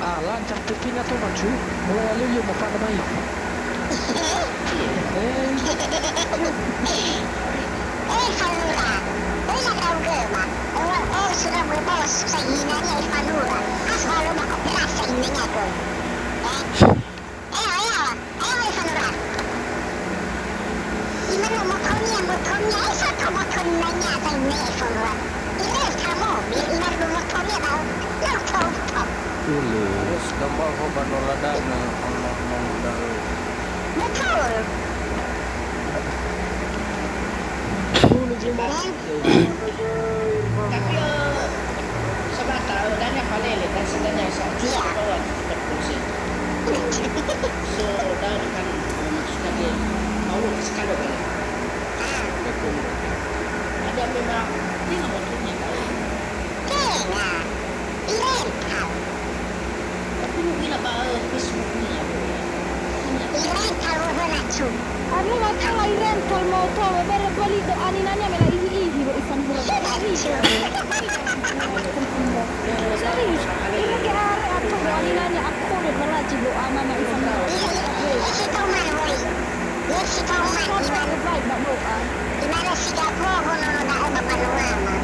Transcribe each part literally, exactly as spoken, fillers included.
Ah, lancar töpinga to, Macu. Mulai alöu yo mafana mai. Eh. Eh, Fanura. Oi, na drauga, ma. Oh, oh, sudah berbos, saya nanya, eh, Fanura. As, walau mah kau berasa ini nyago. Eh. Eh, oh, ya. Eh, oh, Fanura. Imano motonia, motonia, eh, satu motonia, saya ini, eh, Fanura. Ire, kamu, ina motonia, bau. Lo, to, to. Harus gampang ho ba nola dana, ono, ono da'ö. Betul. Tapi, eh, sebata, eh, dania falele, dan sedania sa-, iya. Bahwa kita berfungsi. So, dan kan, eh, maksudnya dia mau sekali kan. Ah. Betul. Ada memang, dia nggak mau tunjuk, kan? Tenga. Irental. Tapi u'ila ba, eh, Facebook-nia, Bu, ya. Irental, wöhö nacu. Andrö wa tola irental moto, bere böli do aninania me la'ihi-ihi, wö isanhura. Serius, irege are ato aninania akore balaji do amana isanhura. Iya, iya, iya, si Toman, wöi. Iya, si Toman, Toman, iman. Baik, Mbak Noa. Imane si gaboho nono da'ö ba mbanuama.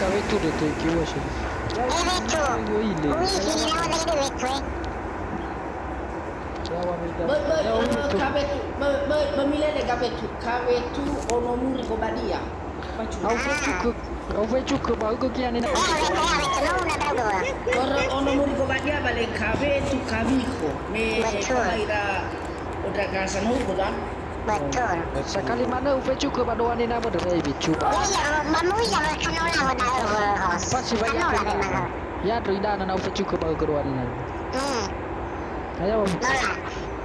Kawetu dete kiwa sih. Eh, wetu. Yo ile. Ui, hiri nawa lagi de wetu, eh. Yawa mida. Böi, böi, yawa eh, wetu. Kawetu, böi, böi, böi milele gawetu. Kawetu ono muri gobadia. Au fecuku, au fecuku ba hugo kiane na. Eh, wetu, ya, wetu, no, na drauga. Oro ono muri gobadia bale kawetu kawiko. Me, betul. Kamaira odra gasan hugo, kan? Betul. Sakali manö ufecuku ba doa nina ba dere bicu ba. Iya, iya, mamui ya, kanola ho da'ö, ho, ho. Pasti banyak. Kanola memang, ho. Ya, tu ida na ufecuku ba ke doa nina. Hmm. Ayo. Nola.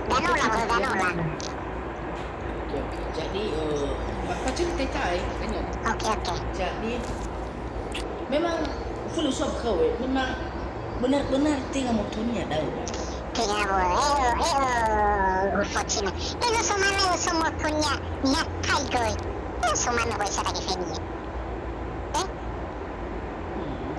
Danola, ho, danola. Oke, oke. Jadi, eh, apa cerita, eh, tanya. Oke, oke. Jadi, memang full soft kau, eh. Memang benar-benar tenga motonia da'ö. Tenga mo, eh, eh, eh, ulfo Cina. Eh, no so manö, so motonia, niha kai goi. Eh, so manö goi sa tagi feni. Eh?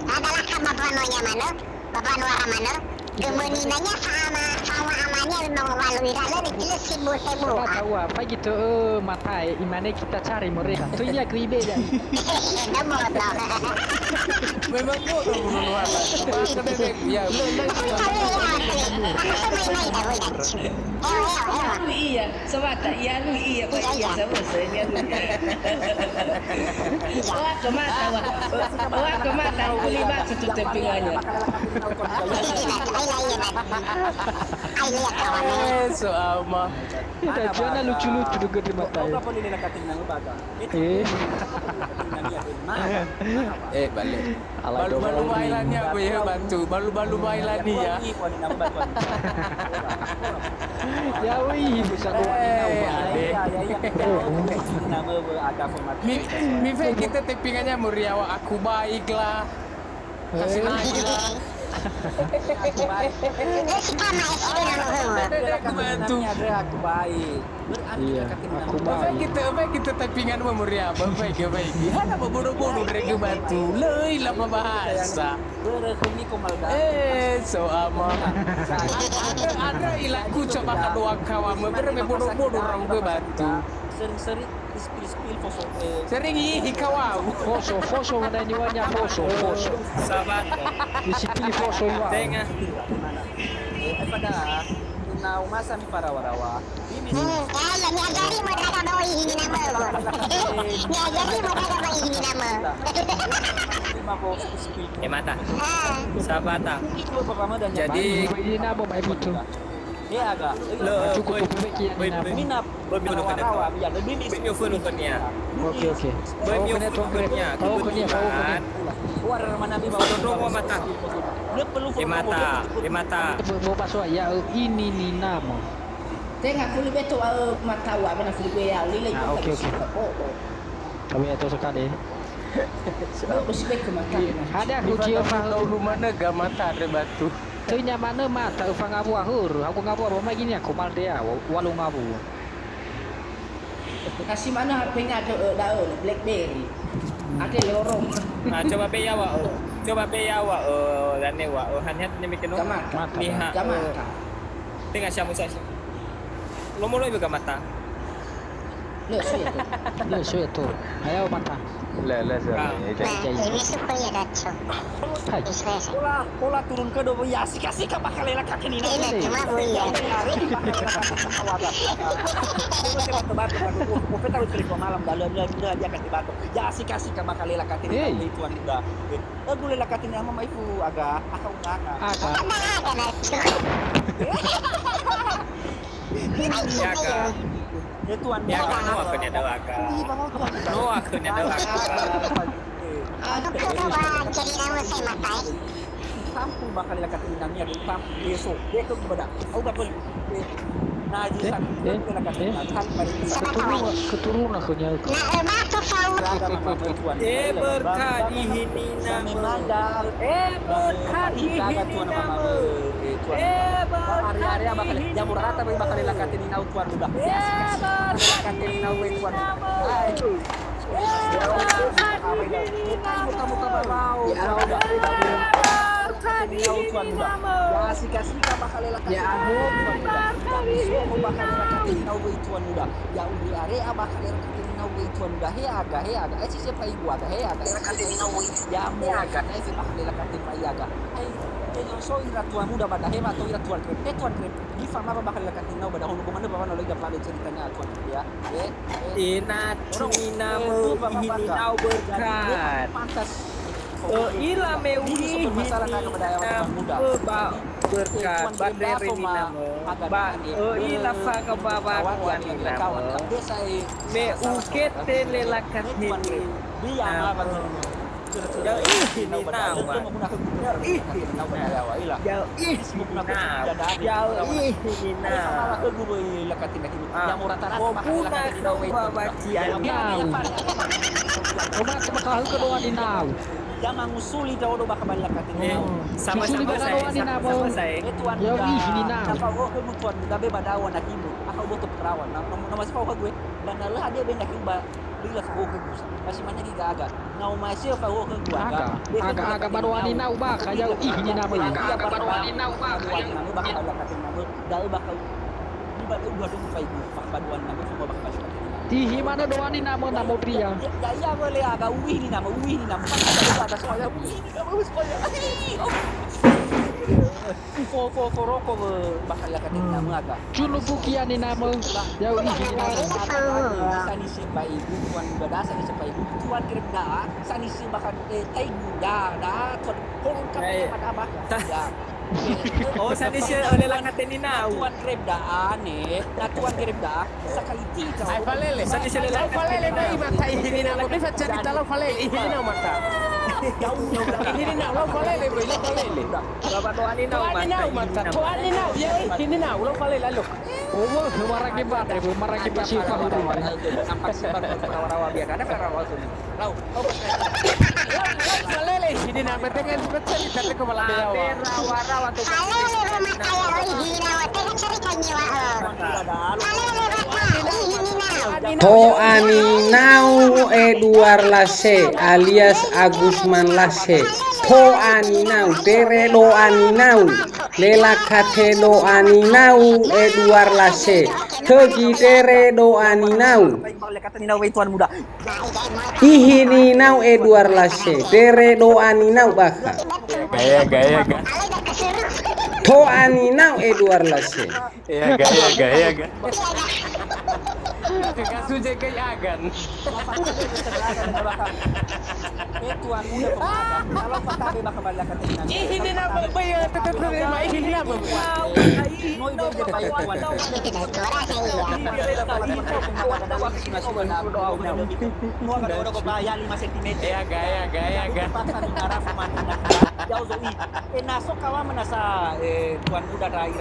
Adalah kan bapak nonya manö, bapak nuara manö. Gömöni nanya fa'ama, fa'ama amania memang walu ira lö, lö sibu sebu. Coba tahu apa gitu, eh, mata, eh, imane kita cari mereka. Tuh ini aku ibe ya. Iya, bodoh. Memang bodoh bunuh orang. Bahasa bebek, ya. Tapi kalau ya, aku sama ini dah, bodoh. Iya, iya, iya. Aku iya, sebata, iya, aku iya, Pak, iya, iya, sama saya, iya, aku iya. Wah, kemata, wah. Wah, kemata, aku libat satu tepingannya. Iya, iya, iya. Iya, iya, kawan. Eh, so ama. Ida jana lucu-lucu juga di mata. Eh. Eh, balik. Balu-balu bailania, ya, batu. Balu-balu bailania. Ya, wih, bisa gua. Eh, ade. Mi, mi fe kita tepingannya muriawa aku baiklah. Kasih naik lah. Terus kita naik, eh, lalu. Aku baik. Iya, aku baik. Apa kita, apa kita typingan mah meriah, apa baik, baik. Hana bodoh-bodoh dari ke batu. Lei lah bahasa. Eh, so ama. Ada, ada ilaku coba kedua kawan, bereme bodoh-bodoh orang ke batu. Sering-sering Sering ihi kawau. Foso, foso, mana ini wanya foso, foso. Sahabat. Di sini foso iwa. Tenga. Eh, pada na umasa mi para warawa. Hmm, ya, ya, niajari mo daga ba ihi ni nama, bo. Niajari mo daga ba ihi ni nama. Eh, mata. Ah. Sahabat, ah. Jadi, ini nama, Pak Ibu, tuh. Cukup, cukup. Oke, oke. Tahu kenia, tahu kenia. Di mata, di mata. Mau, mau pasoa, ya, eh, ini ni nama. Tenga fulu beto, eh, mata wa, mana fulu be ya, lile. Ah, oke, oke. Oh, oh. Kami atau sekali. Ada aku dia faham. Tahu lu mana gak mata ada batu. Töi nia manö mata öfa ngawua hörö, ha ngawua ba mai ginia komal dea, wa-, walu ngawua. Kasi manö H P-nya da'ö, da'ö, BlackBerry. Ate lorong. Ah, coba be yawa, oh. Coba be ya wa, eh, dane wa, eh, hanya ni mikir no. Gamata. Niha, gamata. Tenga siamu sa. Lomo lo ibu gamata. Lö sö to. Lö sö to. Ayo mata. Lö, lö sö. Ah. Nah, ini supaya dacho. Hai. Bisa. Pola, pola turun ke dua ya, sika-sika bakal lela kaki ni. Ini cuma bu ya. Mau saya batu-batu, batu. Mau, mau kita wis malam, dah, dah, dah, dia kasih batu. Ya, sika-sika bakal lela kaki ni. Hei. Itu anda. Eh, gule lakati ni ama maifu aga, aka uga aka. Aka. Aka. Ya, Kak. Ya, Tuan. Ya, Kak, no akhirnya ada aka. Ini, Bang, Tuan. No akhirnya ada aka. Aku coba jadi nama saya matai. Tampu bakal lakati ni namia, tampu beso. Dia tu kepada. Aku dapat. Nah, eh, eh, keturunan, keturunan khönia. Eh, berkat ihini nama. Eh, berkat ihini nama. Eh, berkat ihini nama. Eh, berkat ihini nama. Ya, sika-sika bakal lela kati. Ya, aho, bakal lela kati nau wei tuan muda. Ya, uri are bakal lela kati nau wei tuan muda. He aga, he aga. Eh, si siapa ibu aga, he aga. Ya, mu aga. Eh, si bakal lela kati pai aga. Hai, eh, so ira tuan muda pada he, atau ira tuan krep. Eh, tuan krep. Di fama bakal lela kati nau pada hono gomana bawa nalo ida pala ceritanya tuan krep ya. Eh, eh. Ina cini nama ihini nau berkat. Pantas. Eh, ila me uihi ni nama ba berkat, ba dere ni nama, ba, eh, ila faga ba ba kuan ni nama. Me ukete lela kati ni nama. Ya ihi ni nama. Ya ihi ni nama. Ya ihi ni nama. Ya ihi ni nama. Ah. Obuna khöu ba bacian. Nau. Obat bakal khöu ke doa ni nau. Ya mangusuli ndra'odo bakal bali lakati nau. Sama-sama saya, sama-sama saya. Ya ihi ni nau. Apa oh khöu tuan, gabe badawa na himu. Aka uboto perawan. Na, na, na masih fa'ohagö. Ba na lö hadia be na himu ba, lö lafa'ohagö. Masih mana giga aga. Nau masih fa'ohagö aga. Aga, aga, aga ba doa ni nau ba, ka ya ihi ni nama. Aga, aga ba doa ni nau ba, ka ya ihi ni nama. Da'ö bakal, niba da'ö dua dong faigu, bakal ba dua nama, semua bakal balik. Ihi mana doa ni nama, nama dia. Ya, ya, ya, boleh aga, uihi ni nama, uihi ni nama. Kan ada, ada soal, uihi ni nama, soal. Fo, fo, fo roko, bakal ya kata nama aga. Cunu bukia ni nama, ya uihi ni nama. Sani si faigu, tuan ibadah, sani si faigu, tuan kerep da, sani si bakal, eh, taigu, da, da, tuan, kolon kami pada apa? Ya. Oh, sani si oleh lakateni nau. Tuan grep da'ane, na tuan grep da'a, sakali tita. Ai falele. Sani si oleh lakateni nau. Lau falele, na ima ta ihini nau, mata ihini nau, mata. Ihini nau, lau falele, boy, lau falele. Baba toani nau, toani nau, mata, toani nau, ya, ihini nau, lau falele, alo. Oh, maragi bate, maragi pasi pahuru. Sampai sifat rawa-rawa biar ada rawa tu. Lau, lau, lau, falele, sini nama dengan seperti tadi kepala dewa. Falele, rumah kaya, oi, hina, wa, tega cerita nyewa, oh. Falele, baka, ih, hina. To'ani nau Edward Lase alias Agusman Lase. To'ani nau, tere do'ani nau. Lela kate do'ani nau Edward Lase. Tögi tere do'ani nau. Ihini nau Edward Lase, tere do'ani nau bakha. Gaya, gaya, gaya. To'ani nau Edward Lase. Ya, gaya, gaya, gaya. Kasu jaga agan. Ihini nama, bayo, tetap terima, ihini nama. Gaya, gaya, gaya. Ena so kawa menasa, eh, tuan muda rai.